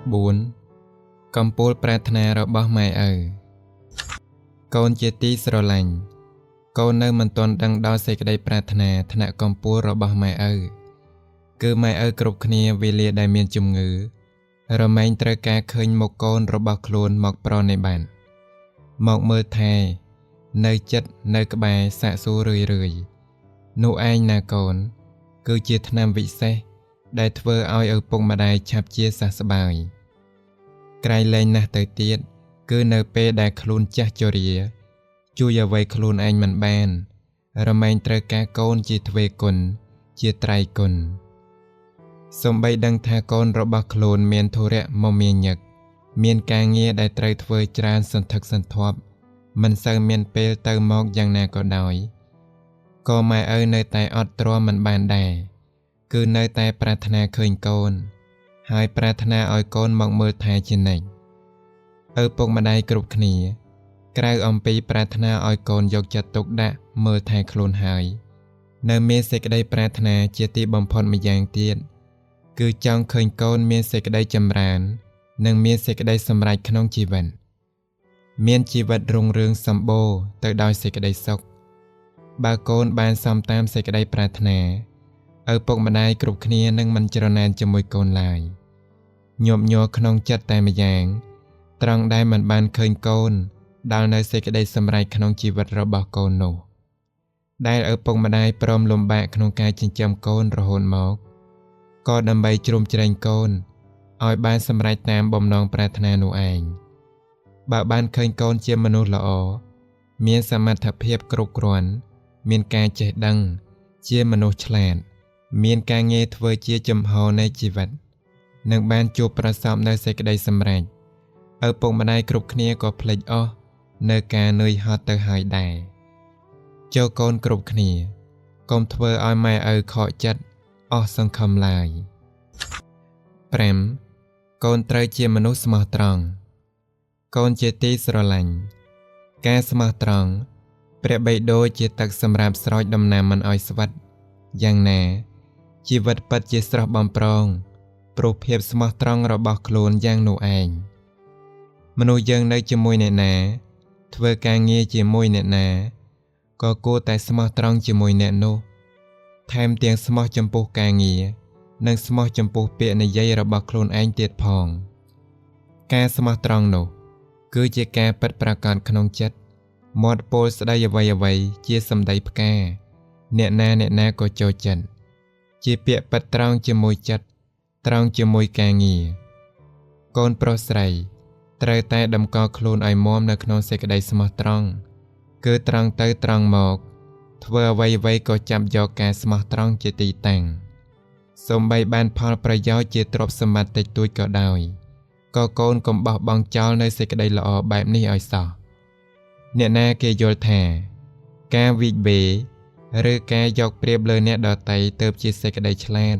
4 កំពូលប្រាថ្នារបស់ម៉ែឪកូនជាទីស្រឡាញ់កូននៅមិនទាន់ដឹងដល់សេចក្តីប្រាថ្នាថ្នាក់កំពូលរបស់ម៉ែឪគឺម៉ែឪគ្រប់គ្នាវេលាដែលមានជំងឺរមែងត្រូវការឃើញមុខកូនរបស់ខ្លួនមកប្រណិប័តន៍មកមើលថែនៅចិត្តនៅក្បែរសាកសួររឿយរឿយនោះឯងណាកូនគឺជាថ្នាំវិសេសដែលធ្វើឲ្យឪពុកម្ដាយឆាប់ជាសះស្បើយក្រៃលែងណាស់ទៅទៀតគឺនៅពេលដែលខ្លួនចាស់ជរាជួយអ្វីខ្លួនឯងមិនបានរមែងត្រូវការកូនជាទ្វេគុណជាត្រៃគុណសូម្បីដឹងថាកូនរបស់ខ្លួនមានធុរៈមមាញឹកមានការងារដែលត្រូវធ្វើច្រើនសន្ធឹកសន្ធាប់មិនសូវមានពេលទៅមកយ៉ាងណាក៏ដោយក៏ម៉ែឪនៅតែអត់ទ្រាំមិនបានដែរគឺនៅតែប្រាថ្នាឃើញកូនហើយប្រាថ្នាឲ្យកូនមកមើលថែជានិច្ចឪពុកម្ដាយគ្រប់គ្នាក្រៅអំពីប្រាថ្នាឲ្យកូនយកចិត្តទុកដាក់មើលថែខ្លួនហើយនៅមានសេចក្តីប្រាថ្នាជាទីបំផុតម្យ៉ាងទៀតគឺចង់ឃើញកូនមានសេចក្តីចម្រើននិងមានសេចក្តីសម្រេចក្នុងជីវិតមានជីវិតរុងរឿងសម្បូរទៅដោយសេចក្តីសុខបើកូនបានសមតាមសេចក្តីប្រាថ្នាឪពុកម្ដាយគ្រប់គ្នានឹងមិនច្រណែនជាមួយកូនឡើយញាប់ញ័រក្នុងចិត្តតែម្យ៉ាងត្រង់ដែលមិនបានឃើញកូនដល់នៅសេចក្តីសម្រេចក្នុងជីវិតរបស់កូននោះដែលឪពុកម្ដាយព្រមលំបាកក្នុងការចិញ្ចឹមកូនរហូតមកក៏ដើម្បីជ្រោមជ្រែងកូនឲ្យបានសម្រេចតាមបំណងប្រាថ្នានោះឯងបើបានឃើញកូនជាមនុស្សល្អមានសមត្ថភាពគ្រប់គ្រាន់មានការចេះដឹងជាមនុស្សឆ្លាតមានការងារធ្វើជាចំហនៃជីវិតនិងបានជួបប្រសពនៅសេចក្តីសម្រេចឪពុកម្ដាយគ្រប់គ្នាក៏ភ្លេចអស់នៅការនឿយហត់ទៅហើយដែរចូលកូនគ្រប់គ្នាកុំធ្វើឲ្យម៉ែឪខកចិត្តអស់សង្ឃឹមឡើយ 5 កូនត្រូវជាមនុស្សស្មោះត្រង់កូនជាទីស្រឡាញ់ការស្មោះត្រង់ព្រះបិដូជាទឹកសម្រាប់ស្រោចដំណាំមិនឲ្យស្វិតយ៉ាងណាជីវិតពិតជាស្រស់បំព្រងព្រោះភាពស្មោះត្រង់របស់ខ្លួនយ៉ាងនោះឯងមនុស្សយើងនៅជាមួយអ្នកណាធ្វើការងារជាមួយអ្នកណាក៏គួរតែស្មោះត្រង់ជាមួយអ្នកនោះថែមទាំងស្មោះចំពោះការងារនិងស្មោះចំពោះពាក្យនិយាយរបស់ខ្លួនឯងទៀតផងការស្មោះត្រង់នោះគឺជាការពិតប្រាកដក្នុងចិត្តមាត់ពោលស្ដីអ្វីៗជាសម្ដីផ្កាអ្នកណាអ្នកណាក៏ចូលចិត្តជាពាក្យពិតត្រង់ជាមួយចិត្តត្រង់ជាមួយការងារកូនប្រុសស្រីត្រូវតែតម្កល់ខ្លួនឲ្យមាំនៅក្នុងសេចក្តីស្មោះត្រង់គឺត្រង់ទៅត្រង់មកធ្វើអ្វីៗក៏ចាប់យកការស្មោះត្រង់ជាទីតាំងសូម្បីបានផលប្រយោជន៍ជាទ្រព្យសម្បត្តិតិចតួចក៏ដោយក៏កូនកុំបោះបង់ចោលនៅសេចក្តីល្អបែបនេះឲ្យសោះអ្នកណាគេយល់ថាការវិវេឬការយកប្រៀបលើអ្នកដទៃទៅជាសេចក្តីឆ្លាត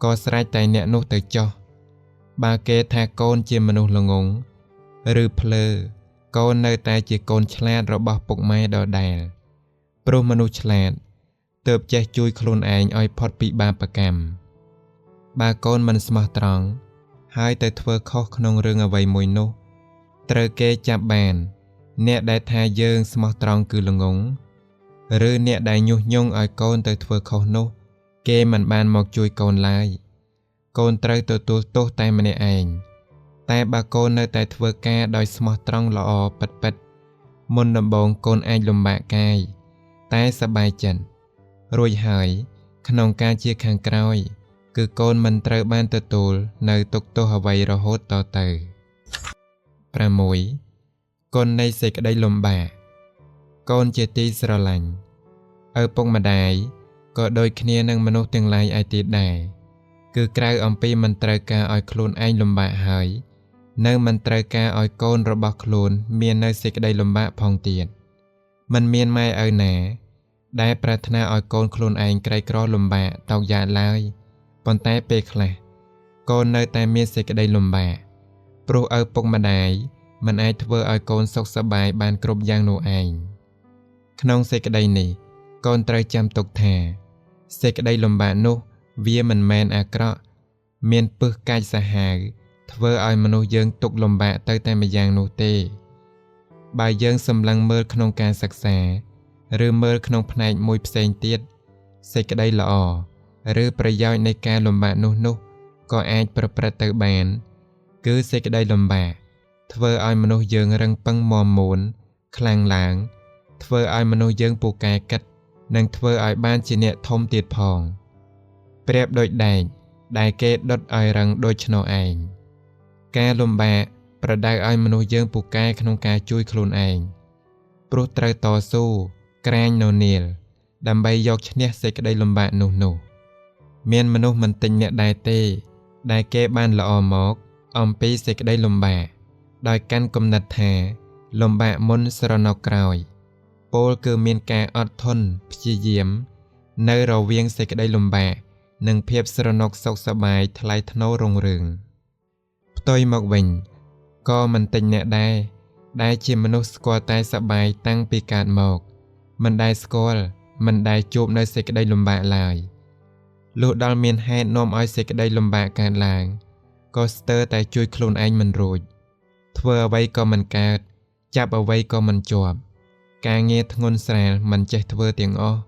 ក៏ស្រេចតែអ្នកនោះទៅចោះបើគេថាកូនជាមនុស្សល្ងង់ឬភ្លើកូននៅតែជាកូនឆ្លាតរបស់ពុកម៉ែដដែលព្រោះមនុស្សឆ្លាតទើបចេះជួយខ្លួនឯងឲ្យផុតពីបាបកម្មបើកូនមិនស្មោះត្រង់ហើយទៅធ្វើខុសក្នុងរឿងអ្វីមួយនោះត្រូវគេចាប់បានអ្នកដែលថាយើងស្មោះត្រង់គឺល្ងង់ឬអ្នកដែលញុះញង់ឲ្យកូនទៅធ្វើខុសនោះគេមិនបានមកជួយកូនឡើយកូនត្រូវទទួលទោសតែម្នាក់ឯងតែបើកូននៅតែធ្វើការដោយស្មោះត្រង់ល្អពិតៗមុនដំបូងកូនអាចលំបាកកាយតែសប្បាយចិត្តរួចហើយក្នុងការជាខាងក្រោយគឺកូនមិនត្រូវបានទទួលនៅទុក្ខទោសអ្វីរហូតតទៅ 6 គុណនៃសេចក្តីលំបាកកូនជាទីស្រឡាញ់ឪពុកម្ដាយក៏ដូចគ្នានឹងមនុស្សទាំងឡាយឯទៀតដែរគឺក្រៅអំពីមិនត្រូវការឲ្យខ្លួនឯងលំបាកហើយនៅមិនត្រូវការឲ្យកូនរបស់ខ្លួនមាននៅសេចក្តីលំបាកផងទៀតមិនមានម៉ែឪណាដែលប្រាថ្នាឲ្យកូនខ្លួនឯងក្រីក្រលំបាកតោកយ៉ាកឡើយប៉ុន្តែពេលខ្លះកូននៅតែមានសេចក្តីលំបាកព្រោះឪពុកម្ដាយមិនអាចធ្វើឲ្យកូនសុខសប្បាយបានគ្រប់យ៉ាងនោះឯងក្នុងសេចក្តីនេះកូនត្រូវចាំទុកថាសេចក្តីលំបាកនោះវាមិនមែនអាក្រក់មានពឹសកាចសាហាវ ធ្វើឲ្យមនុស្សយើងទុក្ខលំបាកទៅតែម្យ៉ាងនោះទេបើយើងសម្លឹងមើលក្នុងការសិក្សាឬមើលក្នុងផ្នែកមួយផ្សេងទៀតសេចក្តីល្អឬប្រយោជន៍នៃការលំបាកនោះក៏អាចប្រព្រឹត្តទៅបានគឺសេចក្តីលំបាកធ្វើឲ្យមនុស្សយើងរឹងប៉ឹងមាំមួនខ្លាំងឡើងធ្វើឲ្យមនុស្សយើងពូកែគិតនិងធ្វើឲ្យបានជាអ្នកធំទៀតផងប្រៀបដូចដែកដែលគេដុតឲ្យរឹងដូចឆ្នូឯងការលំបាកប្រដៅឲ្យមនុស្សយើងពូកែក្នុងការជួយខ្លួនឯងព្រោះត្រូវតស៊ូក្រាញននាលដើម្បីយកឈ្នះសេចក្តីលំបាកនោះមានមនុស្សមិនទិញអ្នកដែរទេដែលគេបានល្អមកអំពីសេចក្តីលំបាកដោយកាន់គំនិតថាលំបាកមុនស្រណុកក្រោយពោលគឺមានការអត់ធន់ព្យាយាមនៅរវាងសេចក្តីលំបាកនិងភាពស្រណុកសុខសប្បាយថ្លៃថ្នូររុងរឿងផ្ទុយមកវិញក៏មិនទិញអ្នកដែរដែលជាមនុស្សស្គាល់តែសប្បាយតាំងពីកើតមកមិនដែលស្គាល់មិនដែលជួបនៅសេចក្តីលំបាកឡើយលុះដល់មានហេតុនាំឲ្យសេចក្តីលំបាកកើតឡើងក៏ស្ទើរតែជួយខ្លួនឯងមិនរួចធ្វើអ្វីក៏មិនកើតចាប់អ្វីក៏មិនជាប់ការងារធ្ងន់ស្រាលមិនចេះធ្វើទាំងអស់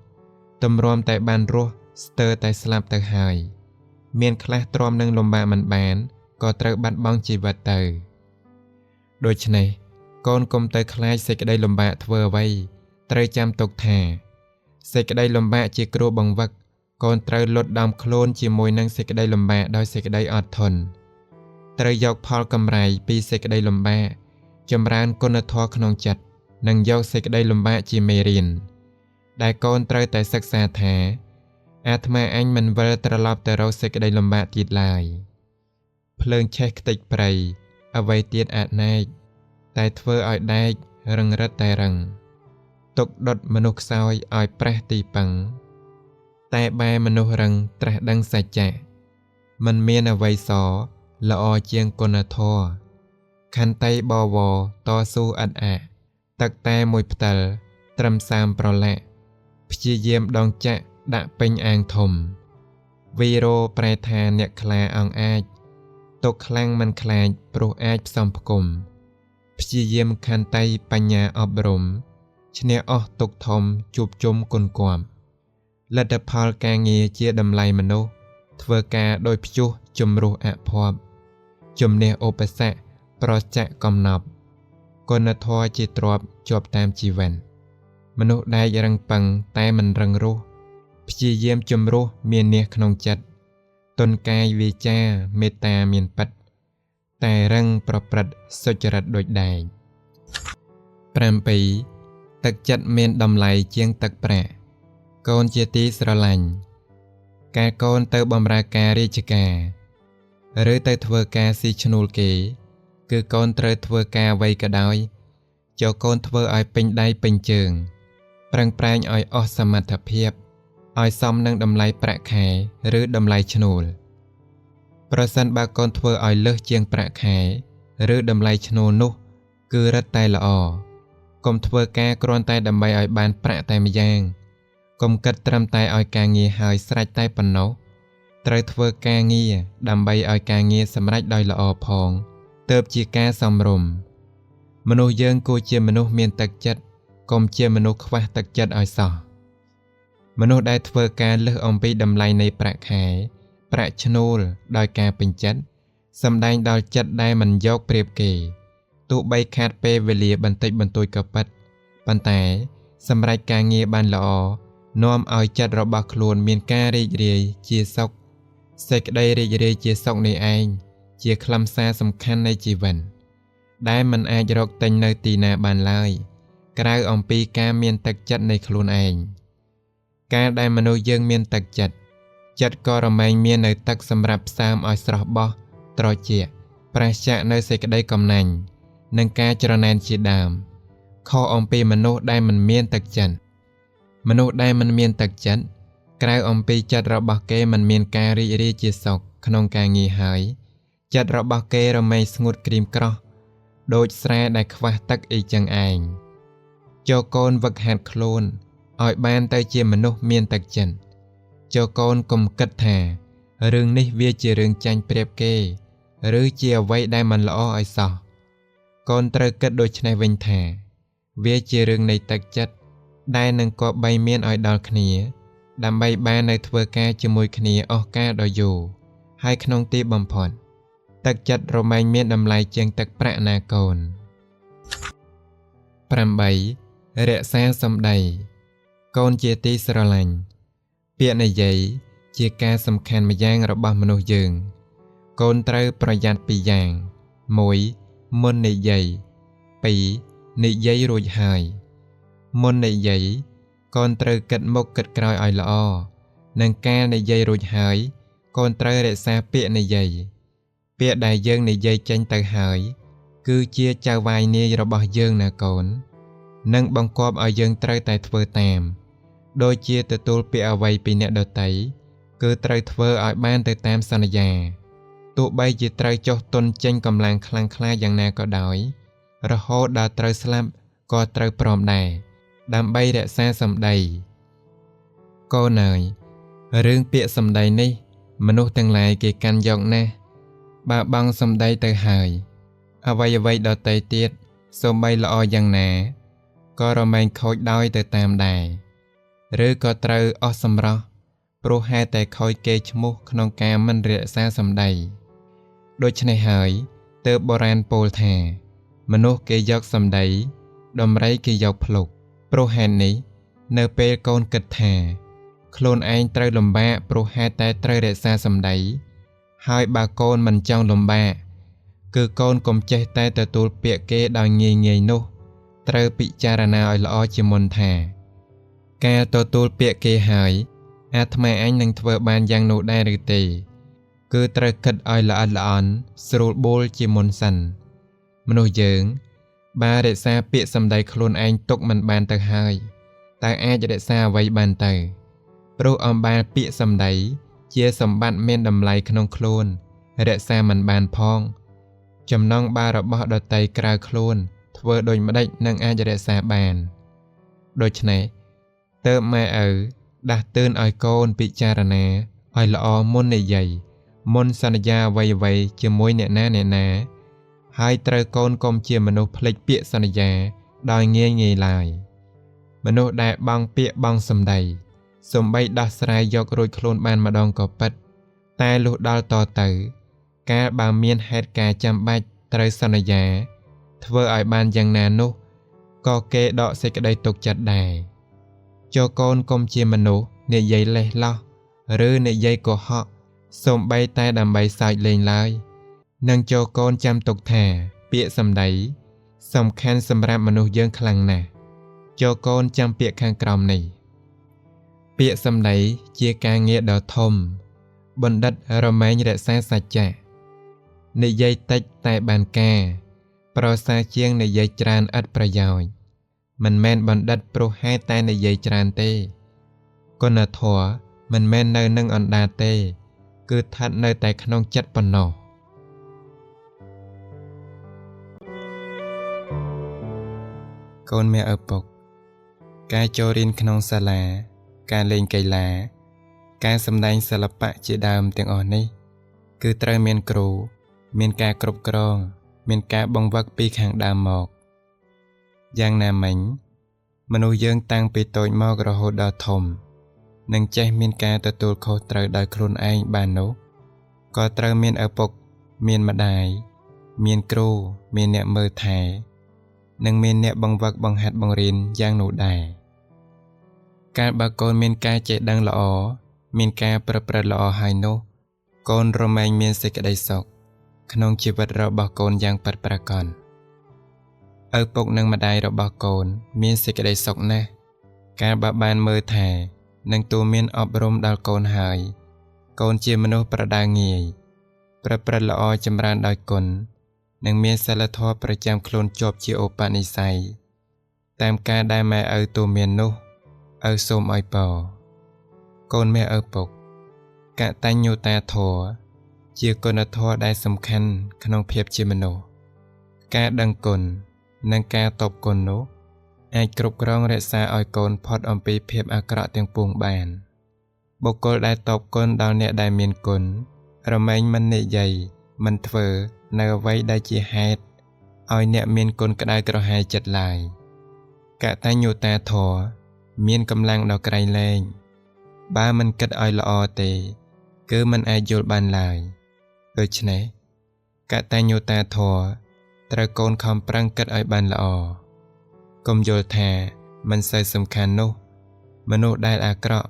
ទម្រាំតែបានរស់ស្ទើរតែស្លាប់ទៅហើយមានខ្លះទ្រាំនឹងលំបាកមិនបានក៏ត្រូវបាត់បង់ជីវិតទៅដូច្នេះកូនកុំទៅខ្លាចសេចក្តីលំបាកធ្វើអ្វីត្រូវចាំទុកថាសេចក្តីលំបាកជាគ្រូបង្វឹកកូនត្រូវលត់ដំខ្លួនជាមួយនឹងសេចក្តីលំបាកដោយសេចក្តីអត់ធន់ត្រូវយកផលកម្រៃពីសេចក្តីលំបាកចម្រើនគុណធម៌ក្នុងចិត្តនិងយកសេចក្តីលំបាកជាមេរៀនដែលកូនត្រូវតែសិក្សាថាអាត្មាអញមិនវិលត្រឡប់ទៅរកសេចក្តីលំបាកទៀតឡើយភ្លើងឆេះខ្ទេចព្រៃអ្វីទៀតអាណែកតែធ្វើឲ្យដែករឹងរិតតែរឹងទុកដុតមនុស្សខ្សោយឲ្យប្រេះទីពឹងតែបែមនុស្សរឹងត្រាស់ដឹងសច្ចៈមិនមានអ្វីសល្អជាងគុណធម៌ខន្តីបវរតស៊ូឥតអាក់ទឹកតែមួយផ្តិលត្រឹមសាមប្រឡាក់ព្យាយាមដងចាក់ដាក់ពេញអាងធំវីរោប្រែថាអ្នកខ្លាអង្អាចទុកខ្លាំងមិនខ្លាចព្រោះអាចផ្សំផ្គុំព្យាយាមខន្តីបញ្ញាអប់រំឈ្នះអស់ទុកធំជួបជុំគុណគំលទ្ធផលការងារជាតម្លៃមនុស្សធ្វើការដោយព្យុះជំរុះអភ័ព្វជំនះឧបសគ្គប្រចក្យកំណប់គុណធម៌ជាទ្រព្យជាប់តាមជីវិតមនុស្សដែករឹងប៉ឹងតែមិនរឹងរូសព្យាយាមជំរុះមានះក្នុងចិត្តទន់កាយវាចាមេត្តាមានពិតតែរឹងប្រព្រឹត្តសុចរិតដូចដែក7ទឹកចិត្តមានតម្លៃជាងទឹកប្រាក់កូនជាទីស្រឡាញ់ការកូនទៅបម្រើការរាជការឬទៅធ្វើការស៊ីឈ្នួលគេគឺកូនត្រូវធ្វើការអ្វីក៏ដោយចូលកូនធ្វើឲ្យពេញដៃពេញជើងប្រឹងប្រែងឲ្យអស់សមត្ថភាពឲ្យសមនឹងតម្លៃប្រាក់ខែឬតម្លៃឈ្នួលប្រសិនបើកូនធ្វើឲ្យលើសជាងប្រាក់ខែឬតម្លៃឈ្នួលនោះគឺរឹតតែល្អកុំធ្វើការគ្រាន់តែដើម្បីឲ្យបានប្រាក់តែម្យ៉ាងកុំគិតត្រឹមតែឲ្យការងារហើយស្រេចតែប៉ុណ្ណោះត្រូវធ្វើការងារដើម្បីឲ្យការងារសម្រេចដោយល្អផងទើបជាការសមរម្យមនុស្សយើងគួរជាមនុស្សមានទឹកចិត្តកុំជាមនុស្សខ្វះទឹកចិត្តឲ្យសោះមនុស្សដែលធ្វើការលើសអំពីតម្លៃនៃប្រាក់ខែប្រាក់ឈ្នួលដោយការពេញចិត្តសម្ដែងដល់ចិត្តដែលមិនយកប្រៀបគេទោះបីខាតពេលវេលាបន្តិចបន្តួចក៏ពិតប៉ុន្តែសម្រេចការងារបានល្អនាំឲ្យចិត្តរបស់ខ្លួនមានការរីករាយជាសុខសេចក្តីរីករាយជាសុខនេះឯងជាខ្លឹមសារសំខាន់នៃជីវិតដែលមិនអាចរកទិញនៅទីណាបានឡើយក្រៅអំពីការមានទឹកចិត្តនៃខ្លួនឯងការដែលមនុស្សយើងមានទឹកចិត្តចិត្តក៏រមែងមាននៅទឹកសម្រាប់ផ្សើមឲ្យស្រស់បោះត្រជាក់ប្រាសចាកនៅសេចក្តីកំណាញ់និងការច្រណែនជាដើមខុសអំពីមនុស្សដែលមិនមានទឹកចិត្តមនុស្សដែលមិនមានទឹកចិត្តក្រៅអំពីចិត្តរបស់គេមិនមានការរីករាយជាសុខក្នុងការងារហើយចិត្តរបស់គេរមែងស្ងួតក្រៀមក្រោះដូចស្រែដែលខ្វះទឹកអីចឹងឯងចូលកូនវឹកហាត់ខ្លួនឲ្យបានទៅជាមនុស្សមានទឹកចិត្តចូលកូនកុំគិតថារឿងនេះវាជារឿងចាញ់ប្រៀបគេ ឬជាអ្វីដែលមិនល្អឲ្យសោះកូនត្រូវគិតដូច្នេះវិញថាវាជារឿងនៃទឹកចិត្តដែលនឹងគប្បីមានឲ្យដល់គ្នាដើម្បីបាននៅធ្វើការជាមួយគ្នាអស់កាលដ៏យូរហើយក្នុងទីបំផុតទឹកចិត្តរមែងមានតម្លៃជាងទឹកប្រាក់ណាកូន8រក្សាសម្ដីកូនជាទីស្រឡាញ់ពាក្យនិយាយជាការសំខាន់ម្យ៉ាងរបស់មនុស្សយើងកូនត្រូវប្រយ័ត្នពីរយ៉ាង1មុននិយាយ2និយាយរួចហើយមុននិយាយកូនត្រូវគិតមុខគិតក្រោយឲ្យល្អនិងការនិយាយរួចហើយកូនត្រូវរក្សាពាក្យនិយាយពាក្យដែលយើងនិយាយចេញទៅហើយគឺជាចៅហ្វាយនាយរបស់យើងណាកូននិងបង្គាប់ឲ្យយើងត្រូវតែធ្វើតាមដូចជាទទួលពាក្យអ្វីពីអ្នកដទៃគឺត្រូវធ្វើឲ្យបានទៅតាមសន្យាទោះបីជាត្រូវចុះទុនចេញកម្លាំងខ្លាំងក្លាយ៉ាងណាក៏ដោយរហូតដល់ត្រូវស្លាប់ក៏ត្រូវព្រមដែរដើម្បីរក្សាសម្ដីកូនអើយរឿងពាក្យសម្ដីនេះមនុស្សទាំងឡាយគេកាន់យកណាស់បើបង់សម្ដីទៅហើយអ្វីៗដទៃទៀតសូម្បីល្អយ៉ាងណាក៏រមែងខូចដោយទៅតាមដែរឬក៏ត្រូវអស់សម្រស់ព្រោះហេតុតែខូចគេឈ្មោះក្នុងការមិនរក្សាសម្ដីដូច្នេះហើយទើបបុរាណពោលថាមនុស្សគេយកសម្ដីដំរីគេយកភ្លុកព្រោះហេតុនេះនៅពេលកូនគិតថាខ្លួនឯងត្រូវលំបាកព្រោះហេតុតែត្រូវរក្សាសម្ដីហើយបើកូនមិនចង់លំបាកគឺកូនកុំចេះតែទទួលពាក្យគេដោយងាយៗនោះត្រូវពិចារណាឲ្យល្អជាមុនថាការទទួលពាក្យគេហើយអាត្មាអញនឹងធ្វើបានយ៉ាងនោះដែរឬទេគឺត្រូវគិតឲ្យល្អិតល្អន់ស្រួលបួលជាមុនសិនមនុស្សយើងបើរក្សាពាក្យសម្ដីខ្លួនឯងទុកមិនបានទៅហើយតើអាចរក្សាអ្វីបានទៅព្រោះអំបាលពាក្យសម្ដីជាសម្បត្តិមានតម្លៃក្នុងខ្លួនរក្សាមិនបានផងចំណងបើរបស់ដទៃក្រៅខ្លួនធ្វើដូចម្ដេចនឹងអាចរក្សាបានដូច្នេះទើបម៉ែឪដាស់តឿនឲ្យកូនពិចារណាឲ្យល្អមុននិយាយមុនសន្យាអ្វីៗជាមួយអ្នកណាហើយត្រូវកូនកុំជាមនុស្សភ្លេចពាក្យសន្យាដោយងាយៗឡើយមនុស្សដែលបង់ពាក្យបង់សម្ដីសូម្បីដោះស្រាយយករួចខ្លួនបានម្ដងក៏ពិតតែលុះដល់តទៅកាលបើមានហេតុការណ៍ចាំបាច់ត្រូវសន្យាធ្វើឲ្យបានយ៉ាងណានោះក៏គេដកសេចក្តីទុកចិត្តដែរចូលកូនកុំជាមនុស្សនិយាយលេះលោះឬនិយាយកុហកសូម្បីតែដើម្បីសើចលេងឡើយនិងចូលកូនចាំទុកថាពាក្យសម្ដីសំខាន់សម្រាប់មនុស្សយើងខ្លាំងណាស់ចូលកូនចាំពាក្យខាងក្រោមនេះពាក្យសម្ដីជាការងារដ៏ធំបណ្ឌិតរមែងរក្សាសច្ចៈនិយាយតិចតែបានការប្រសើរជាងនិយាយច្រើនឥតប្រយោជន៍មិនមែនបណ្ឌិតព្រោះហេតុតែនិយាយច្រើនទេគុណធម៌មិនមែននៅនឹងអណ្ដាតទេគឺស្ថិតនៅតែក្នុងចិត្តប៉ុណ្ណោះកូនម៉ែឪពុកការចូលរៀនក្នុងសាលាការលេងកីឡាការសម្ដែងសិល្បៈជាដើមទាំងអស់នេះគឺត្រូវមានគ្រូមានការគ្រប់គ្រងមានការបង្វឹកពីខាងដើមមកយ៉ាងណាមិញមនុស្សយើងតាំងពីតូចមករហូតដល់ធំនឹងចេះមានការទទួលខុសត្រូវដោយខ្លួនឯងបាននោះក៏ត្រូវមានឪពុកមានម្ដាយមានគ្រូមានអ្នកមើលថែនិងមានអ្នកបង្វឹកបង្ហាត់បង្រៀនយ៉ាងនោះដែរកាលបើកូនមានការចេះដឹងល្អមានការប្រព្រឹត្តល្អហើយនោះកូនរមែងមានសេចក្តីសុខក្នុងជីវិតរបស់កូនយ៉ាងពិតប្រាកដឪពុកនិងម្ដាយរបស់កូនមានសេចក្តីសុខណាស់កាលបើបានមើលថែនិងទូមានអប់រំដល់កូនហើយកូនជាមនុស្សប្រដៅងាយប្រព្រឹត្តល្អចម្រើនដោយគុណនិងមានសីលធម៌ប្រចាំខ្លួនជាប់ជាឧបនិស្ស័យតាមការដែលម៉ែឪទូមាននោះឪសូមឲ្យពរកូនម៉ែឪពុកកតញ្ញូតាធម៌ជាគុណធម៌ដែលសំខាន់ក្នុងភាពជាមនុស្សការដឹងគុណនិងការតបគុណនោះអាចគ្រប់គ្រងរក្សាឲ្យកូនផុតអំពីភាពអាក្រក់ទាំងពួងបានបុគ្គលដែលតបគុណដល់អ្នកដែលមានគុណរមែងមិននិយាយ មិនធ្វើនៅអ្វីដែលជាហេតុឲ្យអ្នកមានគុណក្តៅក្រហាយចិត្តឡើយកតញ្ញូតាធម៌មានកម្លាំងដ៏ក្រៃលែងបើមិនគិតឲ្យល្អទេគឺមិនអាចយល់បានឡើយដូច្នេះកតញ្ញូតាធម៌ត្រូវកូនខំប្រឹងគិតឲ្យបានល្អកុំយល់ថាមិនសូវសំខាន់នោះមនុស្សដែលអាក្រក់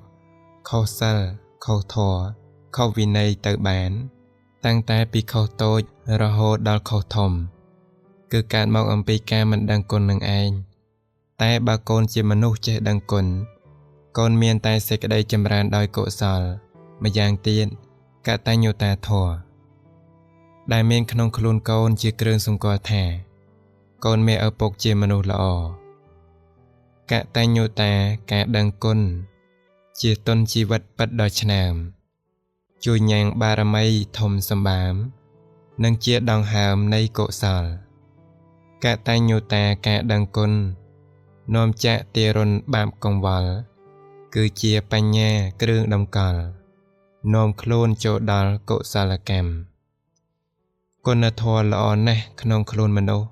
ខុសសិលខុសធម៌ខុសវិន័យទៅបានតាំងតែពីខុសតូចរហូតដល់ខុសធំគឺកើតមកអំពីការមិនដឹងគុណនឹងឯងតែបើកូនជាមនុស្សចេះដឹងគុណកូនមានតែសេចក្តីចម្រើនដោយកុសលម្យ៉ាងទៀតកតញ្ញូតាធម៌ដែលមានក្នុងខ្លួនកូនជាគ្រឿងសម្គាល់ថាកូនមានឪពុកជាមនុស្សល្អកតញ្ញូតាការដឹងគុណជាទុនជីវិតពិតដ៏ឆ្នើមជួយញ៉ាំងបារមីធំសម្បើមនិងជាដង្ហើមនៃកុសលកតញ្ញូតាការដឹងគុណនាំចាក់ទារុណបាបកង្វល់គឺជាបញ្ញាគ្រឿងតម្កល់នាំខ្លួនចូលដល់កុសលកម្មគុណធម៌ល្អណាស់ក្នុងខ្លួនមនុស្ស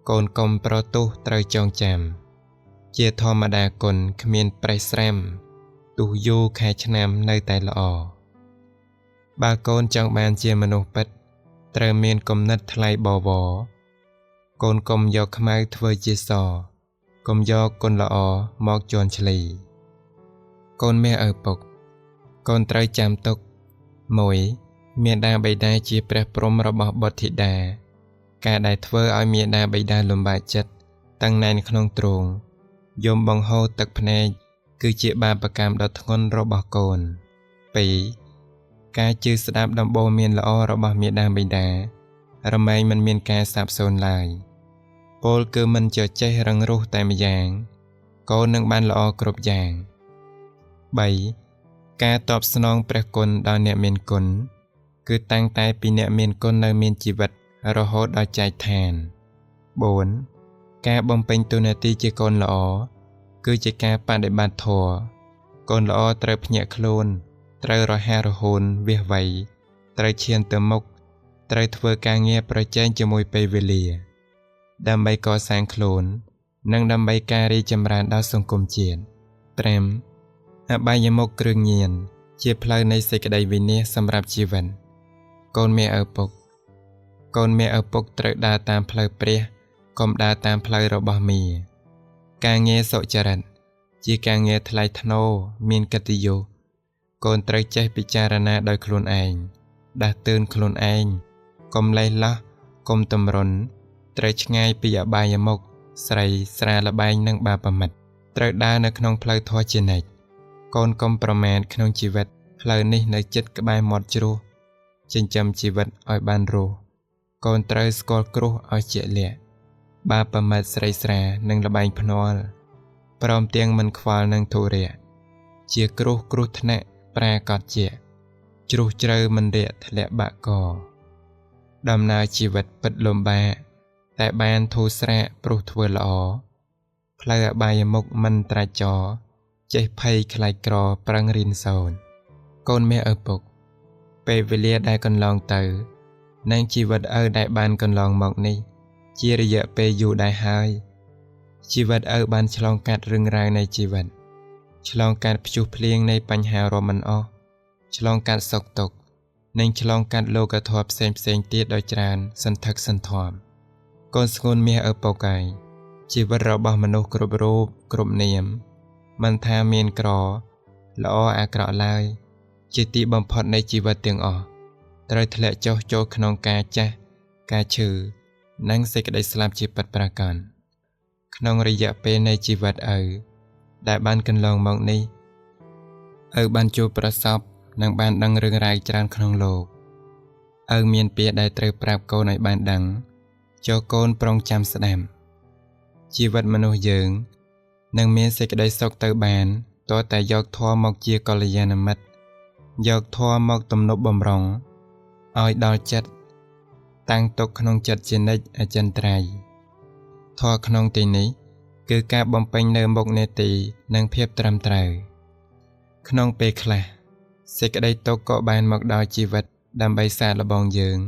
កូនកុំប្រទោសត្រូវចងចាំជាធម្មតាគុណគ្មានប្រេះស្រាំទោះយូរខែឆ្នាំនៅតែល្អបើកូនចង់បានជាមនុស្សពិតត្រូវមានគំនិតថ្លៃបវរកូនកុំយកខ្មៅធ្វើជាសកុំយកគុណល្អមកជន់ឈ្លីកូនមាសឪពុកកូនត្រូវចាំទុក1មាតាបិតាជាព្រះព្រហ្មរបស់បុត្រធីតាការដែលធ្វើឲ្យមាតាបិតាលំបាកចិត្តតាំងណែនក្នុងទ្រូងយំបង្ហូរទឹកភ្នែកគឺជាបាបកម្មដ៏ធ្ងន់របស់កូន2ការជឿស្ដាប់ដំបូន្មានល្អរបស់មាតាបិតារមែងមិនមានការសាបសូន្យឡើយពោលគឺមិនចចេះរឹងរូសតែម្យ៉ាងកូននឹងបានល្អគ្រប់យ៉ាង3ការតបស្នងព្រះគុណដល់អ្នកមានគុណគឺតាំងតែពីអ្នកមានគុណនៅមានជីវិតរហូតដល់ចែកឋាន4ការបំពេញតួនាទីជាកូនល្អគឺជាការបដិបត្តិធម៌កូនល្អត្រូវភ្ញាក់ខ្លួនត្រូវរហ័សរហួនវាស់វៃត្រូវឈានទៅមុខត្រូវធ្វើការងារប្រជែងជាមួយពេលវេលាដើម្បីកសាងខ្លួននិងដើម្បីការរីកចម្រើនដល់សង្គមជាតិ5អបាយមុខគ្រឿងញៀនជាផ្លូវនៃសេចក្តីវិនាសសម្រាប់ជីវិតកូនមាឪពុកកូនមាឪពុកត្រូវដើរតាមផ្លូវព្រះកុំដើរតាមផ្លូវរបស់មាការងារសុចរិតជាការងារថ្លៃថ្នូរមានកិត្តិយសកូនត្រូវចេះពិចារណាដោយខ្លួនឯងដាស់តឿនខ្លួនឯងកុំលេះលោះកុំតម្រុនត្រូវឆ្ងាយពីអបាយមុខស្រីស្រាល្បែងនិងបាបមិត្តត្រូវដើរនៅក្នុងផ្លូវធម៌ជានិច្ចកូនកុំប្រមាថក្នុងជីវិតផ្លូវនេះនៅជិតក្បែរមាត់ជ្រោះចិញ្ចឹមជីវិតឲ្យបានរស់កូនត្រូវស្គាល់គ្រោះឲ្យជាក់លាក់បាបមិត្តស្រីស្រានិងល្បែងភ្នាល់ព្រមទាំងមិនខ្វល់នឹងធុរៈជាគ្រោះគ្រោះថ្នាក់ប្រាកដជាជ្រុះជ្រៅមិនរាក់ធ្លាក់បាក់កដំណើរជីវិតពិតលំបាកតែបានធូរស្រាកព្រោះធ្វើល្អផ្លូវអបាយមុខមិនត្រាច់ចរចេះភ័យខ្លាចក្រប្រឹងរៀនសូត្រកូនមាសឪពុកពេលវេលាដែលកន្លងទៅនិងជីវិតឪដែលបានកន្លងមកនេះជារយៈពេលយូរដែរហើយជីវិតឪបានឆ្លងកាត់រឿងរ៉ាវនៃជីវិតឆ្លងកាត់ព្យុះភ្លៀងនៃបញ្ហារាប់មិនអស់ឆ្លងកាត់សុខទុក្ខនិងឆ្លងកាត់លោកធម៌ផ្សេងផ្សេងទៀតដ៏ច្រើនសន្ធឹកសន្ធាប់កូនស្ងួនមាសឪពុកហើយជីវិតរបស់មនុស្សគ្រប់រូបគ្រប់នាមមិនថាមានក្រល្អអាក្រក់ឡើយជាទីបំផុតនៃជីវិតទាំងអស់ត្រូវធ្លាក់ចុះចូលក្នុងការចាស់ការឈឺនិងសេចក្តីស្លាប់ជាពិតប្រាកដក្នុងរយៈពេលនៃជីវិតឪដែលបានកន្លងមកនេះឪបានជួបប្រសពនិងបានដឹងរឿងរ៉ាវច្រើនក្នុងលោកឪមានពាក្យដែលត្រូវប្រាប់កូនឲ្យបានដឹងចូលកូនប្រុងចាំស្ដាប់ជីវិតមនុស្សយើងនឹងមានសេចក្តីសុខទៅបានទាល់តែយកធម៌មកជាកល្យាណមិត្តយកធម៌មកទំនប់បំរុងឲ្យដល់ចិត្តតាំងទុកក្នុងចិត្តជានិច្ចអចិន្ត្រៃយ៍ធម៌ក្នុងទីនេះគឺការបំពេញនៅមុខនេតិនិងភាពត្រឹមត្រូវក្នុងពេលខ្លះសេចក្តីទុក្ខក៏បានមកដល់ជីវិតដើម្បីសាកល្បងយើង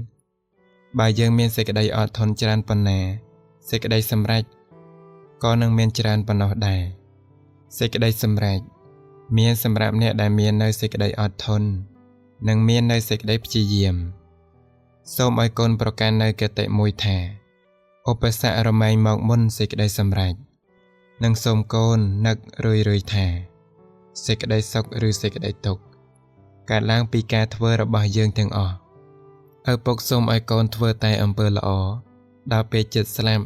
បើយើងមានសេចក្តីអត់ធន់ច្រើនប៉ុណ្ណាសេចក្តីសម្រេចក៏នឹងមានច្រើនប៉ុណ្ណោះដែរសេចក្តីសម្រេចមានសម្រាប់អ្នកដែលមាននៅសេចក្តីអត់ធន់និងមាននៅសេចក្តីព្យាយាមសូមឲ្យកូនប្រកាន់នៅគតិមួយថាឧបសគ្គរមែងមកមុនសេចក្តីសម្រេចនិងសូមកូននឹករឿយៗថាសេចក្តីសុខឬសេចក្តីទុក្ខកើតឡើងពីការធ្វើរបស់យើងទាំងអស់ឪពុកសូមឲ្យកូនធ្វើតែអំពើល្អដល់ពេលចិត្តស្លាប់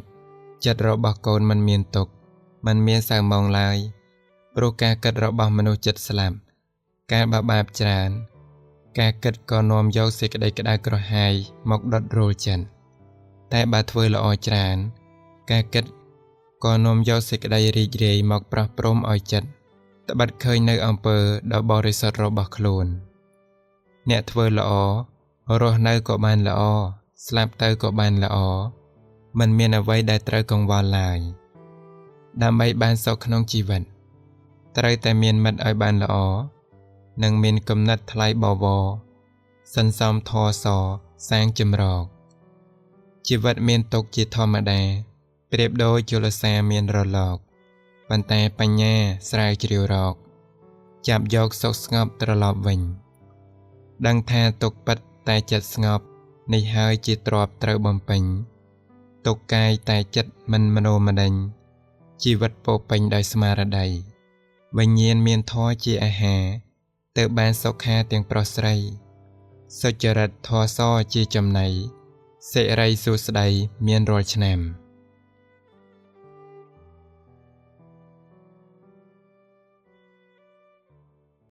ចិត្តរបស់កូនមិនមានទុក្ខមិនមានសៅហ្មងឡើយព្រោះការគិតរបស់មនុស្សចិត្តស្លាប់ការបាបច្រើនការគិតក៏នាំយកសេចក្តីក្តៅក្រហាយមកដុតរោលចិត្តតែបើធ្វើល្អច្រើនការគិតក៏នាំយកសេចក្តីរីករាយមកប្រោះព្រំឲ្យចិត្តត្បិតឃើញនៅអំពើដ៏បរិសុទ្ធរបស់ខ្លួនអ្នកធ្វើល្អរស់នៅក៏បានល្អស្លាប់ទៅក៏បានល្អមិនមានអ្វីដែលត្រូវកង្វល់ឡើយដើម្បីបានសុខក្នុងជីវិតត្រូវតែមានមិត្តឲ្យបានល្អនិងមានគំនិតថ្លៃបវរសន្សំធម៌សសាងចម្រោកជីវិតមានទុក្ខជាធម្មតាប្រៀបដូចជលសាមានរលកប៉ុន្តែបញ្ញាស្រាវជ្រាវរកចាប់យកសុខស្ងប់ត្រឡប់វិញដឹងថាទុក្ខពិតតែចិត្តស្ងប់នេះហើយជាទ្រព្យត្រូវបំពេញទុក្ខកាយតែចិត្តមិនមโนមដេញជីវិតពោពេញដោយស្មារតីវិញ្ញាណមានធម៌ជាអាហារទៅបានសុខាទាំងប្រុសស្រីសុចរិតធម៌សជាចំណីសិរីសួស្តីមានរាល់ឆ្នាំ។